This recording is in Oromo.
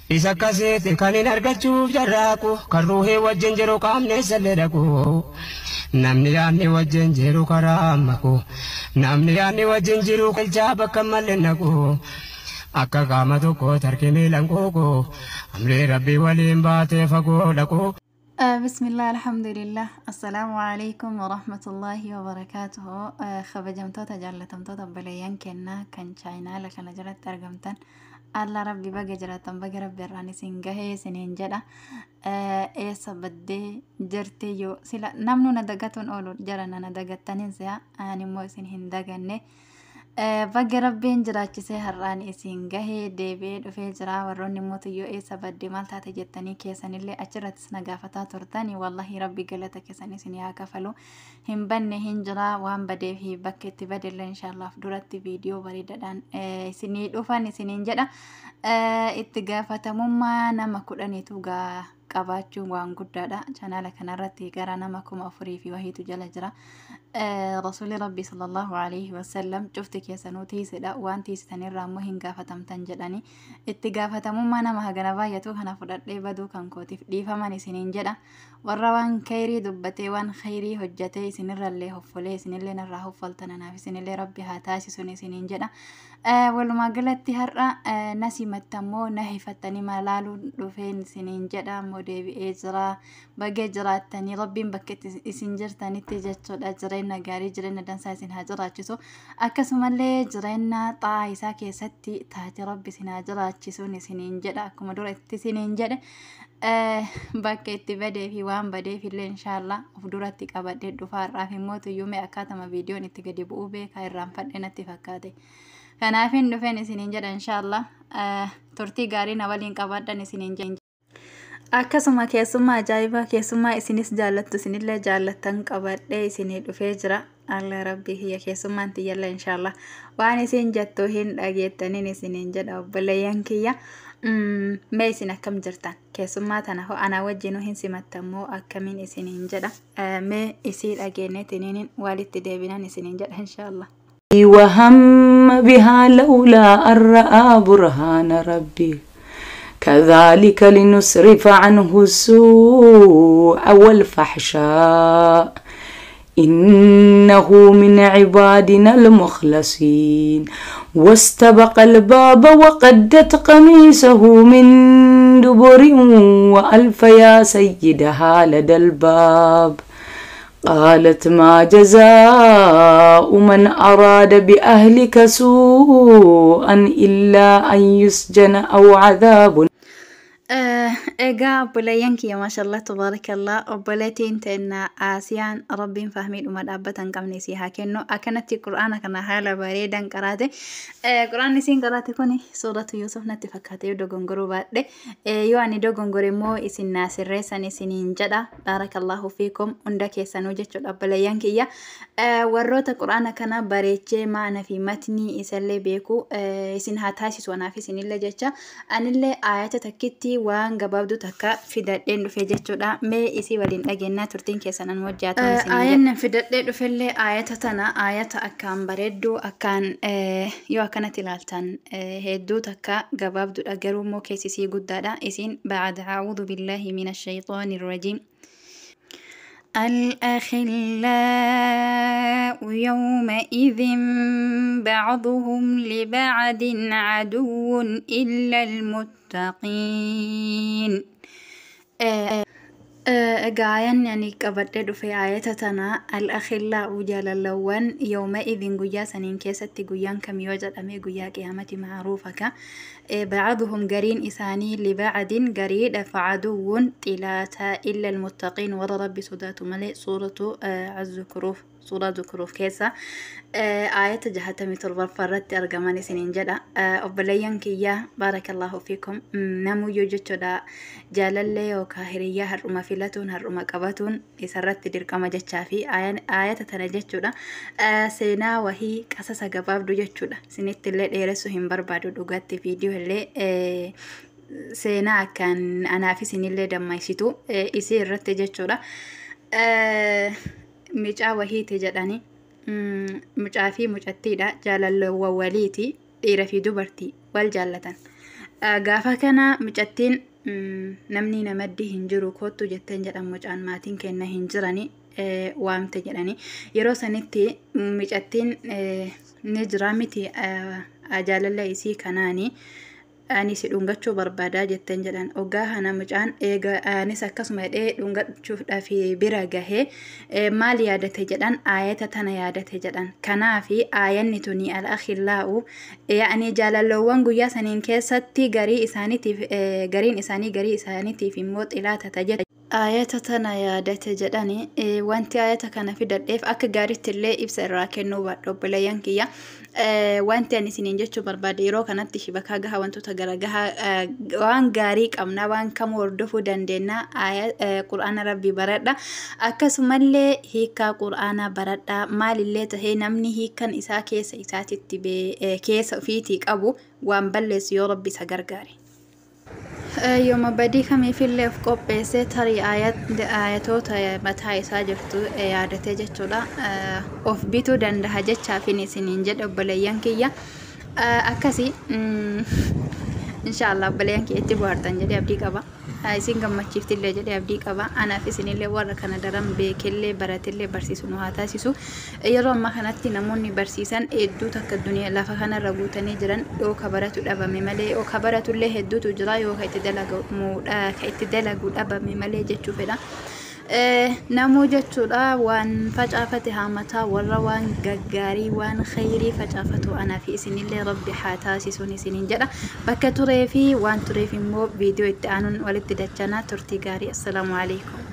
Isa akkasiiti kan hin argachuuf jarraaqu kan ruuhii wajjin jiru qaamni sallee dhaqu. Namni yaadni wajjin jiru karaa maqu. Namni yaadni wajjin jiru qilchaa bakka malee naqu. Akka qaama tokko tarkii miilan quuqu. Amrii rabbii waliin baatee fagoo dhaqu. Bismillah, alhamdulillah, assalaamu alaikum warahmatullaahi wabarakaatuhu. Kabajamtoota jaallatamtoota obboleeyyan kennaa kan chaayinaala kana jalatti argamtan, alla rabbi baga jiraatan, baga rabbi irraan isin gahee isiniin jedha. Eessa baddee jirti yoo sila namnu na dagatuun oolu jara na dagattanin si'a, ani immoo isin hin daganne. Baga rabbiin jiraachisee har'aan isin gahee deebi'ee dhufee jira. Warroonni immoo yoo eessa baddee maal taate jettanii keessanillee achirrattis na gaafataa turtani, wallahi rabbi galata keessan isin haa kafalu. Hin banne, hin jira. Waan badee fi bakka itti badellee inshaallaaf duratti viidiyoo bareedaadhaan isinii dhufan isiniin jedha. Itti gaafatamummaa nama 10tu gaa qabaachuun waan guddaadha. Chaanaala kanarratti gara nama 4000 fi wahiitu jala jira. Rasuulli Rabbi sallallahu alaihi wasallam cufti keessanuu tiisidha. Waan tiisitanirraa immoo hin gaafatamtan jedhani. Itti gaafatamummaa nama hagana baay'atu kana fudhadhee baduu kan kootiif dhiifaman isiniin jedha. Warra waan khayrii dubbatee waan khayrii hojjetee isinirrallee hoffolee isinillee narraa hoffoltan anaaf isinillee Rabbi haa taasisuun isiniin jedha. Walumaa galatti har'a na simattammoo na hifattanii malaaluun dhufeen isiniin jedha, ammoo deebi'ee jira. Baga jiraattanii, Rabbiin bakka isin jirtanitti jechuudha jireenya gaarii, jireenya dansaa isin haa jiraachisu. Akkasumallee jireenya xaa'aa isaa keessatti taate Rabbi isin haa jiraachisuun isiniin jedha. Akkuma dura itti isiniin jedhe, bakka itti badee fi waan badeef illee inshaallah of duratti qabadhee dhufaa. Har'aaf immoo tuyyuumee akkaatama viidiyoon itti gadi bu'uu beekaa irraanfadhe natti fakkaate. Kanaafin dhufeen isiniin jedha. Inshaallah turtii gaarii na waliin qabaadhan isiniin jedha. Akkasuma keessummaa ajaa'ibaa, keessummaa isinis jaallattu isinillee jaallattan qabadhee isinii dhufee jira. Allah rabbii kiyya, keessummaan tiyyalla inshaallah waan isin jettu hin dhageettaniin isiniin jedha. Obboleeyyan kiyya, mee isin akkam jirtan? Keessummaa tana hoo anaa wajjinuu hin simattammoo akkamiin isiniin jedha. Mee isii dhageenyeetiniin walitti deebinan isiniin jedha inshaallah. وهم بها لولا أن رأى برهان ربه، كذلك لنصرف عنه السوء والفحشاء، إنه من عبادنا المخلصين. واستبق الباب وقدت قميصه من دبر وألف يا سيدها لدى الباب، قالت ما جزاء من أراد بأهلك سوءا إلا أن يسجن أو عذاب Egaa obboleeyyan kiyya, maashallah tabaarakallah, obboleettiin teenna Aasiyaan rabbiin fahmiidhuma dhaabbata hin qabne isii haa kennu. Akkanatti qur'aana kana haala bareedan qaraate. Qur'aanni isiin qaraate kuni suuratu Yuusuf natti fakkaate, yoo dogongoruu baadhe. Yoo ani dogongore immoo isin naa sirreessan isiniin jedha. Baarakallahu fiikum hunda keessanuu jechuudha obboleeyyan kiyya. Warroota qur'aana kana bareechee maana fi matnii isallee beeku isin haa taasisu anaaf isinillee jecha. Anillee ayata takkitti waan gabaabduu takka fidadheen dhufe jechuudha. Mee isii waliin dhageenyaa turtiin keessan an wajjaatan isiniin jedha. Ayanni fidadhee dhufellee ayata tana, ayata akkaan bareedduu, akkaan yoo akkanatti ilaaltan hedduu takka gabaabduudha, garuu immoo keessi isii guddaadha. Isiin ba'ada a'uudhu billaahi mina shayxaani rajiim. الأخلاء يومئذ بعضهم لبعض عدو إلا المتقين. Egaa ayanni ani qabadhee dhufe ayata tana: الأخلاء jaalalawwan, يومئذ guyyaa saniin keessatti, guyyaan kam yoo jedhame guyyaa qiyaamati macruufa ka, بعضهم gariin isaanii, لبعض gariidha, عدو xilaata, إلا المتقين warra rabbi sodaatu malee. Suuratu Azzukuruuf, suuraa Zukuruuf keessa ayata 67 irratti argaman isiniin jedha. Obboleeyyan kiyya, baarakallahu fiikum, namuyyuu jechuudha jaalallee yookaan hiriyyaa har'uma filatuun har'uma qabatuun isarratti dirqama jechaa fi ayata tana jechuudha seenaa wahii qasasa gabaabdu jechuudha. Isinitti illee dheeressuu hin barbaadu dhugatti, viidiyoo illee seenaa akkaan anaaf isinillee dammaysitu isii irratti jechuudha. Mucaa wahiiti jedhani, mucaa fi mucattiidha, jaalalloowwan waliiti, dhiira fi dubartii wal jaallatan. Gaafa kana mucattiin namni namaddi hin jiru kottu jetteen jedhan, mucaan maatiin kenna hin jirani waamte jedhani. Yeroo sanitti mucattiin ni jira miti, jaalala isii kanaani ani si dhungachuu barbaadaa jetteen jedhan. Oggaa kana mucaan eega anis akkasuma jedhee dhungachuudhaaf bira gahee maal yaadate jedhan? Aayata tana yaadate jedhan. Kanaafi aayanni tuni al-akhillaa'u, yaa'anii jaalalloowwan guyyaa saniin keessatti garii isaaniitiif, gariin isaanii garii isaaniitiif immoo xilaatata jedha. Aayata tana yaadate jedhani. Wanti aayata kana fidadheef akka gaariitti illee ibsa irraa kennuu baadha, obboleeyyan kiyya. Wanti ani isiniin jechuu barbaade, yeroo kanatti shibakaa gahaa, wantoota gara gahaa, waan gaarii qabna, waan kamuu hordofuu dandeenya. Qur'aana rabbii baradha, akkasumallee hiikaa qur'aanaa baradha. Maalillee tahee namni hiikan isaa keessa isaatitti keessa ofiitii qabu waan balleessu yoo rabbi isa gargaare. Yooma badii kamiifillee of qopheessee tarii ayatoota mataa isaa jirtu yaadatee jechuudha. Of bituu danda'a jechaafin isiniin jedhe, obboleeyyan kiyya. Akkasii inshaallah obboleeyyan kiyya, itti bohaartan jedhee abdii qaba. Isin gammachiiftillee jedhee abdii qaba. Anaaf isinillee warra kana daran beekellee baratillee barsiisu nu haa taasisu. Yeroo ammaa kanatti namoonni barsiisan hedduu takka duniyaa lafa kanarra guutanii jiran, yoo ka baratu dhabame malee, yoo ka baratullee hedduutu jira, yoo ka itti dalagu dhabame malee jechuu fedha. Namuu jechuudha waan facaafate haamataa. Warra waan gaggaarii, waan khayrii facaafatu anaa fi isinillee rabbi haa taasisuun isiniin jedha. Bakka turee fi waan tureef immoo viidiyoo itti aanuun walitti dachanaa. Turtii gaarii. Assalaamu alaikum.